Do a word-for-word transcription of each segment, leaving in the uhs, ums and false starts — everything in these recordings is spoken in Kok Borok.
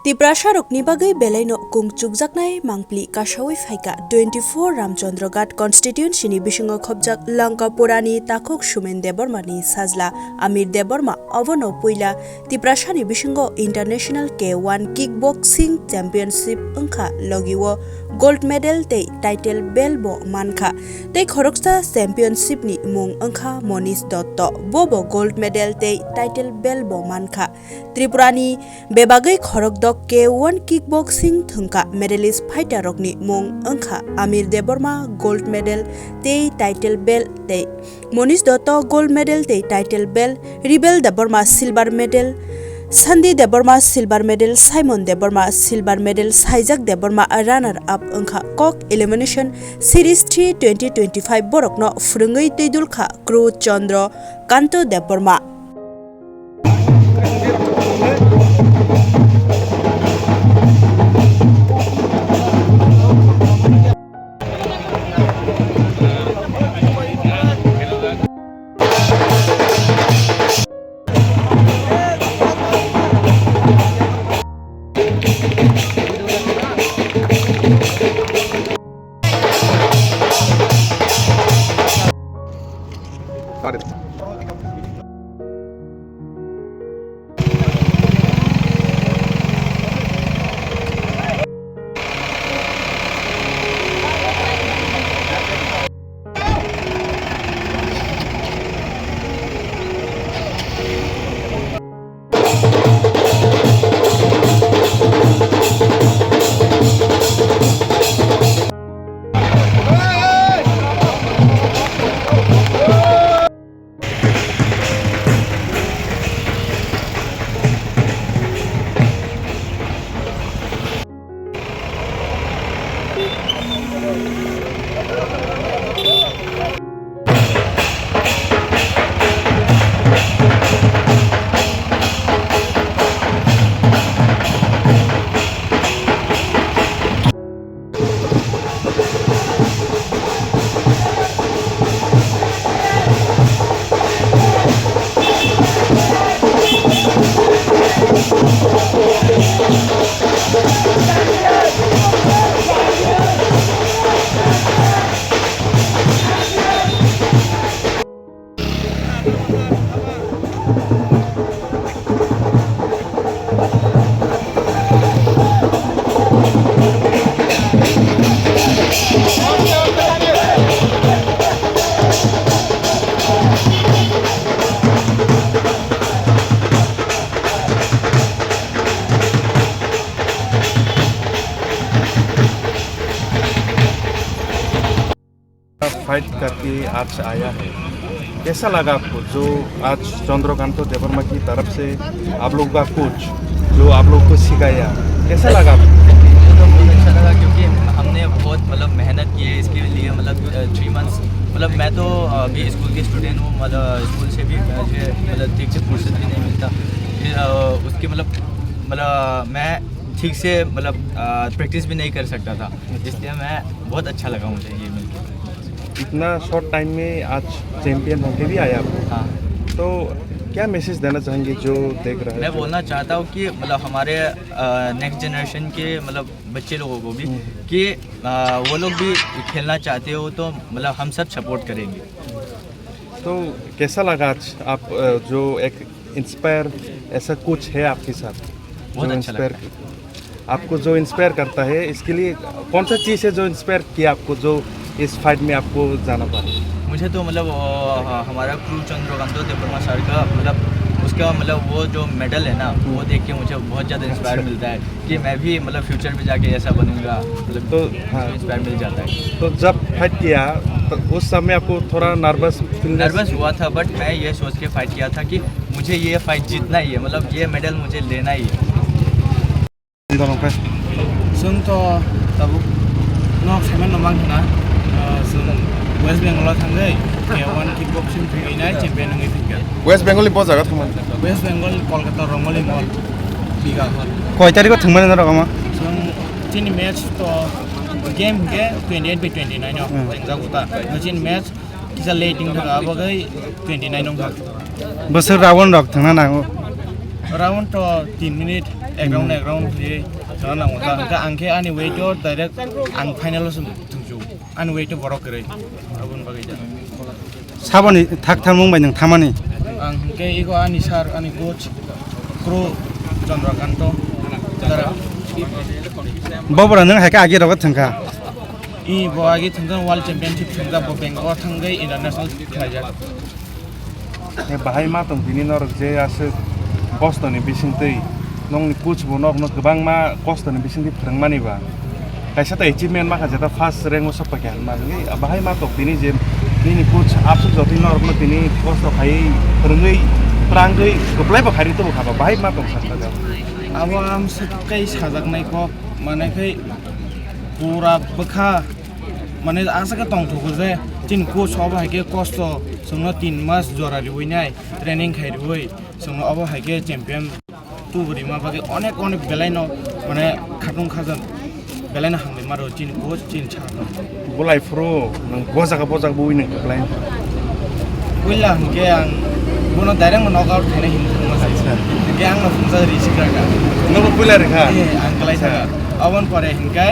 Tiprasarokni bagwi belaino kung chukjaknai mangpli kasaui phaikha twenty-four Ramchandra Ghat constituency ni bisingo khopjak Lankapurani takhuk Sumen Debbarmani sajla Amir Debbarma. Obono puila Tiprasani bisingo International K one Kickboxing Championship wngkha, logio gold medal tei title belt bo mankha. Tei khoroksa championship ni mung wngkha Monish Dotto, bo bo gold medal tei title belt bo mankha. Tripurani bebagwi khorokdok K one kickboxing thwngkha medalist fighter rokni mung wngkha Amir Debbarma gold medal tei title belt tei Monish Dotto gold medal tei title belt, Ribel Debbarma silver medal, Sandi Debbarma silver medal, Simon Debbarma silver medal, Saijak Debbarma runner up wngkha. Kok elimination series three twenty twenty-five borokno phwrwngwi twi dulkha Kru Chandra Kanto Debbarma. Fight करके आज आया है, कैसा लगा आपको जो आज चंद्रकांत देवर्मा की तरफ से आप लोग का कोच जो आप लोग को सिखाया, कैसा लगा आपको? मुझे तो बहुत अच्छा लगा, क्योंकि हमने बहुत, मतलब, मेहनत की है इसके लिए, मतलब, थ्री मंथ्स। मतलब, मैं तो अभी स्कूल के स्टूडेंट हूँ, मतलब, स्कूल से भी मुझे, मतलब, ठीक से फुर्सत भी नहीं मिलता। फिर, अ, उसके, मतलब, मतलब, मैं ठीक से, मतलब, अ, प्रैक्टिस भी नहीं कर सकता था, इसलिए मैं, बहुत अच्छा लगा मुझे ये मिलके। इतना शॉर्ट टाइम में आज चैंपियन होके भी आया आप। हाँ। तो क्या मैसेज देना चाहेंगे जो देख रहे हैं, मैं जो बोलना चाहता हूँ कि, मतलब, हमारे, अ, नेक्स्ट जनरेशन के, मतलब, बच्चे लोगों को भी, हम्म। कि, अ, वो लोग भी खेलना चाहते हो तो, मतलब, हम सब सपोर्ट करेंगे। तो कैसा लगा आज आप, अ, जो एक इंस्पायर, ऐसा कुछ है आपके साथ बहुत जो अच्छा इंस्पायर लगता है। आपको जो इंस्पायर करता है, इसके लिए कौन सा चीज़ है जो इंस्पायर किया आपको, जो इस फाइट में आपको जाना पड़ा? मुझे तो, मतलब, अ, ह-, हमारा क्रू चंद्रकांत देवर्मा सर का, मतलब, उसका, मतलब, वो जो मेडल है ना, वो देख के मुझे बहुत ज़्यादा इंस्पायर अच्छा। मिलता है कि मैं भी, मतलब, फ्यूचर में जाके ऐसा बनूंगा, मतलब, तो, हाँ। इंस्पायर मिल जाता है। तो जब फाइट किया, तो उस समय आपको थोड़ा नर्वस फील? नर्वस हुआ था, बट मैं ये सोच के फाइट किया था कि मुझे ये फाइट जीतना ही है, मतलब, ये मेडल मुझे लेना ही है। Chwng to tabuk no saiman no mang khna, ah, chwng West Bengal o thangwi K one kickboxing thwinai champion wngwi thangkha. West Bengal ni bo jaga thangmani? West Bengal, Kolkata, Rongoli Mall, Biga Hall. Koi tarikh o thangmani norok omo? Chwng chini match to game hwnkhe twenty eight by twenty nine o Hmm. ringjak uta. Chini match kisa late wngkha, abo khe twenty nine wngkha. Bwswk round rok thangna nango. Round to tin minute, ek round, hmm, Ek round khaiwi sana nango ta. Hwnkhe ang khe ani weight o direct ang final o se thwngsu. Ani weight o borok kwrwi. Aboni bagwi da. Saboni thak tharmung bai nwng thamani? Ang hwnkhe ego ani sir, ani coach, Pro Chandrakanta Dara. Bobora nwng hai khe agi rogo thwngkha? I bo agi thwngkha world championship thwngkha, bo Bangalore thangwi international khlaijak. Bahai ma tong tini norok je aswk kosto ni bisingtwi, nongni coach bo nokno kwbangma kosto ni bisingtwi phwrwngmani ba. Kaisa ta achievement makha jeta first rank o sokpakha hinmani. Bahai ma tong tini je nini coach aswk jotwi norokno tini kosto khaiwi phwrwngwi twrangwi kwplai bo khairi tubu kha ba. Bahai ma tong sakha jeta. Abo ang swk kai sajaknai kok, mane khai pura bwkha. Mane aswk khe tongthogo je chini coach obo hai khe kosto chwngno tin mas jora riwi nai training khai riwi chwngno obo hai khe champion tubu rima bagwi onek onek belai no mane khatung khajan belai no hambai maro chini coach chini sir no. Bolai phuru nwng bojaga bojaga bui nwng kwplai. Puila hwnkhe ang bono direct no knockout khaina hinwi thangma sai. Acha. Hwnkhe ang no phungjak ri sikraka. Nono puila rikha? Eh, ang kwlai thaka. Aboni pore hwnkhe,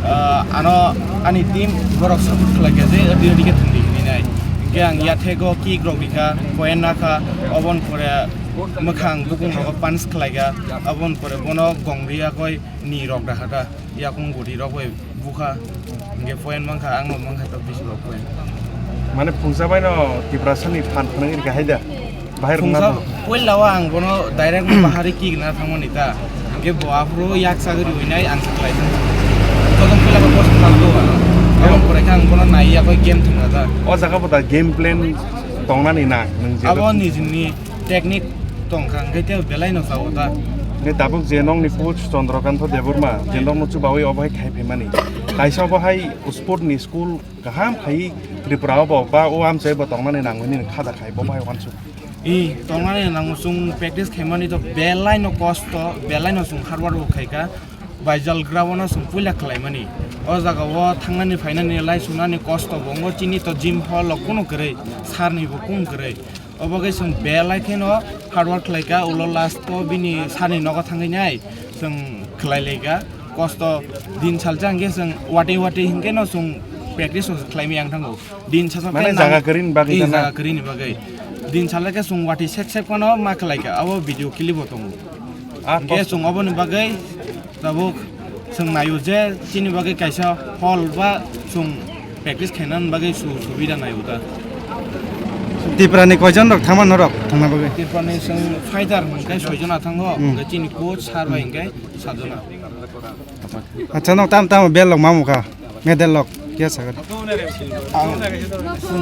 ah, ano ani team borok support khlaikha je odi odi khe thwngdi hinwi nai. Hwnkhe ang yathego kick rok rikha, point nakha, aboni pore mwkhang bukung rogo punch khlaikha, aboni pore bono gong ri yakoi ni rok dakha ta, yakung guri rok bai bukha, hwnkhe point mankha, ang no mankha to bisi rok point. Mane phungsa bai no Tiprasa ni phan phwnang rikha hai da? Bahai rwngna phungsa thang. Puila o ang bono direct no bahari kick na thangmani ta. Hwnkhe bo aphuru yak sagri winai ang saklai thang. Todong puila bo post thang do. Aboni pore khe ang bono nai yakoi game thangna ta. O jaga bo da game plan tongnani na nwng je. Abo nijini technique tongkha hwnkhe tei belai no sao ta. Hwnkhe tabuk je nongni coach Chandrakanta Debbarma je nongno chubawi obo hai khai phaimani. Kaisa obo hai sport ni school kaham khai Tripura o bo ba o amchai bo tongnani nangmani khaja khai bo bai wansuk. I tongnani nango chwng practice khaimani to belai no kosto, belai no chwng hard work bo khaikha. Baijal ground o chwng puila khlaimani. O jaga o thangnani phainani lai sunani kosto bo wngo chini to gym hall o kunu kwrwi, sir ni bo kunu kwrwi. Obo khe chwng belai kheno hard work khlaikha, ulo last o bini sir ni nogo thangwi nai chwng khlai laikha. Kosto din salsa hwnkhe chwng watwi watwi hwnkhe no chwng practice o khlaimaya wng thango. Din salsa mane khe jaga nang-, kwrwini bagwi eh, jana? Jaga kwrwini bagwi. Din salsa khe chwng watwi sek sek phano ma khlaikha, abo video clip bo tongo. Ah, hwnkhe kosto. Chwng oboni bagwi tabuk chwng naio je chini bagwi kaisa hall ba chwng practice khainani bagwi su-, subida naio ta. Tiprani koijon rok thangma norok thangna bagwi? Tiprani chwng fighter hwnkhe soijona thango, hmm, hwnkhe chini coach sir bai hwnkhe sajona. Acha, nok tam tam bel lok mamu kha. Medal lok kya sagar? Ang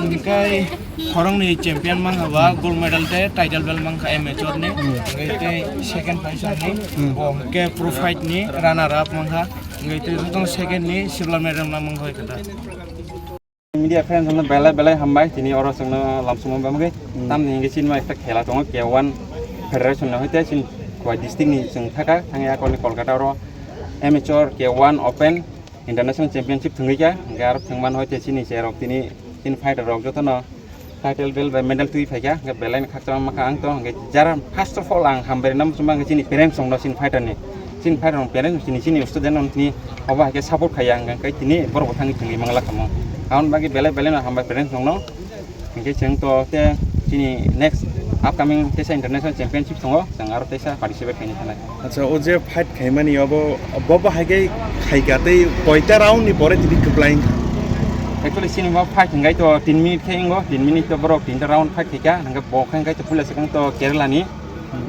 hwnkhe khoroknwi champion mankha ba, gold medal tei title belt mankha amateur ni. Hmm. Hwnkhe tei second position ni, hmm, bo hwnkhe pro fight ni runner up mankha. Hwnkhe tei joto second ni silver medal mankha hoi khe ta. Media friends no belai belai hambai, tini oro chwngno lamsongma bagwi. Hmm. Tamni hwnkhe chini ekta khela tongo, K one federation no hoite chini Khowai district ni chwng thaka, thangya akorni Kolkata oro amateur K one open international championship thwngwi kha, hwnkhe aro thwngmano hoite chini cherok tini, tini fighter rok jotono title belt bai medal twi phaikha, hwnkhe belai no khakchangma kha ang to, hwnkhe jara first of all ang hambai rwna muchungma hwnkhe chini parents rokno, chini fighter ni, chini fighter rok parents chini, chini student rok tini obo hai khe support khaiya hwnkhe tini borok bo thangwi thwngwi mangla kamo. Aboni bagwi belai belai no hambai parents rokno, hwnkhe chwng to te chini next upcoming teisa international championship tongo, chwng aro teisa participate khaina thanai. Acha, o je fight khaimani obo, bo bo hai khe khaika tei koita round ni pore tini kwplai wngkha? Actually, chini bo fight hwnkhe to tin minute khe wngo, tin minute to borok tinta round fight khaika, hwnkhe bo khe hwnkhe to puila swkang to Kerala ni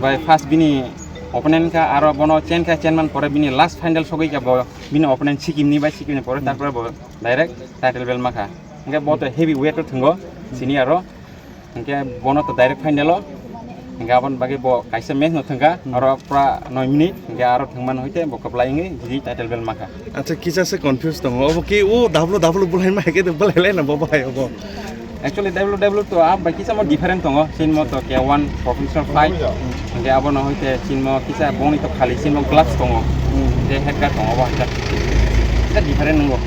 bai first bini opponent kha, aro bono chen kha, chen man pore bini last final sogwi kha bo bini opponent Sikkim ni bai, Sikkim ni pore, hmm, tarpore bo direct title belt makha. Hwnkhe bo to heavy weight o thwngo, senior o. Hwnkhe bono to direct final o. Hwnkhe aboni bagwi bo kaisa match no thwngkha, hmm, aro pura noi minute, hwnkhe aro thwngmano hoite bo kwplai wngwi jini title belt makha. Acha, kisa se confuse tongo. Obo ki o W W bwlai ma hai khe to bwlai lai na bo bai obo? Actually, W W to a bai kisa mo different tongo. Chini mo to K one professional fight. Hwnkhe abono hoite chini mo kisa boni to khali chini mo gloves tongo. Hmm. Je head guard tongo bo hai. Kisa different wngo.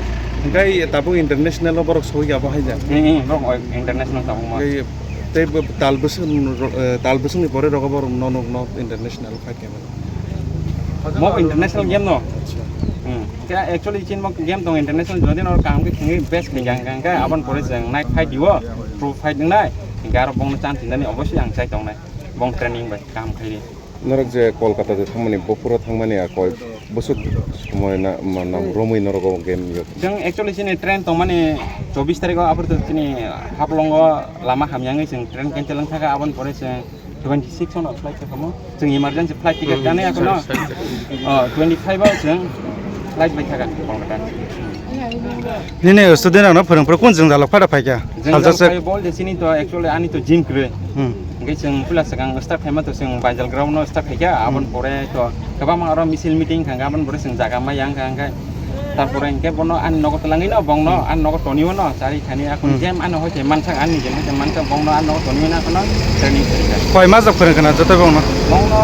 Hwnkhe tabuk international o borok sogwi abo hai ja? Hmm, hmm, borok international tabuk mo. Hwnkhe Tei bo tal bwswk, eh, tal bwswkni pore rogo borok no nuk no international fight khaimani. Mo international game no? Acha. Hmm. Khe actually chin mo game tong international, jodi no kaham khe khwngwi best khe yang kang khe abon pore jeng night fight diwo, pro fight nai. Garo bong chan tin dani obviously ang chai tong nai. Bong training bai kaham khairi. Norok je Kolkata je thangmani, bo pura thangmani a koi bwswk somoi na, ma, nam romwi norok o game yo. Jeng actually chini train tongmani chobbish tarikh o, aphuru chini Haflong o lama hamya wngwi chwng train cancel wng thaka, aboni pore chwng twenty six ono flight thakamo. Chwng emergency flight ticket dani akono. Oh, twenty five o chwng flight bai thaka Kolkata. Nini student rokno phwrwng phwrwng kun jwng jalok phada phaikha? Jwng jalok phai bol je chini to actually ani to gym kwrwi. Hmm. Hingke chwng puila swkang start khaima to chwng Baijal ground no start khaikha, aboni pore to kwbangma aro misil meeting khangkha, aboni pore chwng jaga ma yang khangkha. Tarpore hingke bono ani nogo twlangwi no bongno ani nogo toniwo no chari thani akon jem ani hoite mansak ani jem hoite mansak bongno ani nogo toniwi na kono training khaikha. Koi mas jok phwrwng khna joto bongno? Bongno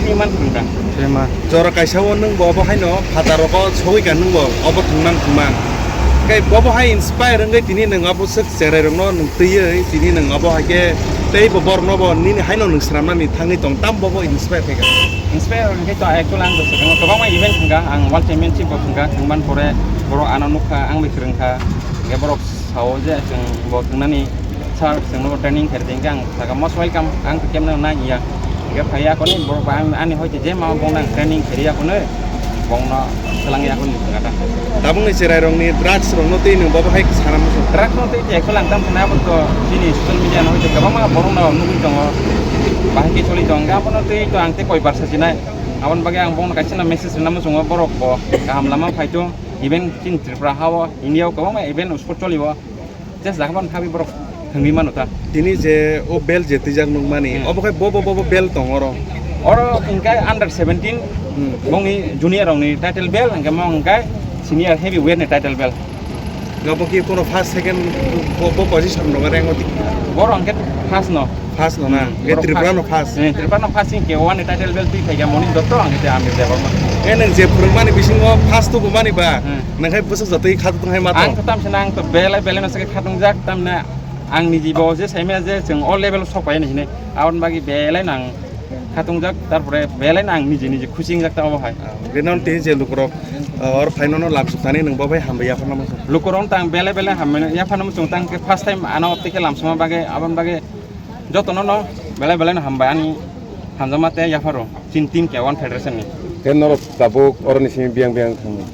three month phwrwngkha. Three month. Jora kaisa o nwng bo obo haino phataro ko sogwi ka nwng bo obo thwngmang thwngmang. Kai bobo hai inspire wngwi tini nwng abo swk cherai rokno nwng twiwi tini nwng abo hai khe tei bo borokno bo nini haino nwng swnamnani thangwi tong tam bobo inspire khaikha. Inspire wngkhe to actually ang to swkang kwbangma event thangkha, ang world championship bo thangkha, thangmani pore borok ano nukha, ang bai kwrwngkha, hingke borok sao je chwng bo thwngnani sir chwngno training khe ringkha, ang sakha most welcome, ang to kemno nang ya, hingke phaiya koni borok ani hoite je ma bongno ang training khe riya koni. Bongno swlangya hwnwi thangkha ta. Tabukni cherairokni drugs rokno twi nwng bobo hai sana muchung. Drugs no twi tei khwlang tam khwna abo to chini social media no tei kwbangma borokno nugwi tongo. Bahai khe choli tongo. Abono twi to ang tei koi barsa sinai. Aboni bagwi ang bongno kaisa no message rwna muchungo, borok bo kaham lama phai to. Even chini Tripura hao, India o kwbangma event sport choli o. Just jaga ban khabi borok thangwi mano ta. Tini je o bel je twijak nukmani, hmm, obo khai bobo bobo bel tong oro? Oro hingkai under seventeen, hmm, bongni junior rokni title bel, hingke mo hingkai senior heavyweight ni title bel. Obo ki kono first, second bo, bo position no rank oti? Boro hingke first no. First no na? Hmm, ke borok Tripura first. No first. Eh, Tripura no first hingke one ni title bel twi khaikha moni dotto hingke te Amir Debbarma. E nang je phwrwngmani bisingo first to bumani ba? Hmm. Nang khai bwswk jatwi kha tong hai ma tong? Ang to tamsana ang to belai belai no se khatung jak tamna ang niji bo je saimaya je chwng o level sok pai ni hinwi aboni bagwi belai nang khatung jak, tarpore belai nang niji niji khusi jak ta obo hai. Bino tei je lukurok, uh, or phaino no lam suk thani nang bo bai hambai yaphar namo. Lukurok tang belai belai hambai yaphar namo chwng tang khe first time ano tei khe lam suma bagwi aboni bagwi jotono no belai belai no hambai ani hamjakma tei yapharo. Chini team khe one federation ni. Khe norok tabuk oroni simi biyang biyang thangwi?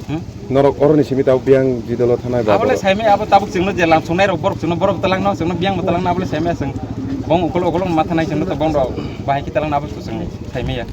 Hmm? Norok oroni simi tabuk biyang jidolo thanai ba? Abole borok saimai abo tabuk chwngno je lam songnai rok borok chwngno borok talangno chwngno biyang bo talangno abole saimai chwng bong ukolok ukolok ma thanai chwngno to bong rok bahai khe talangno abo chwng saimai ya.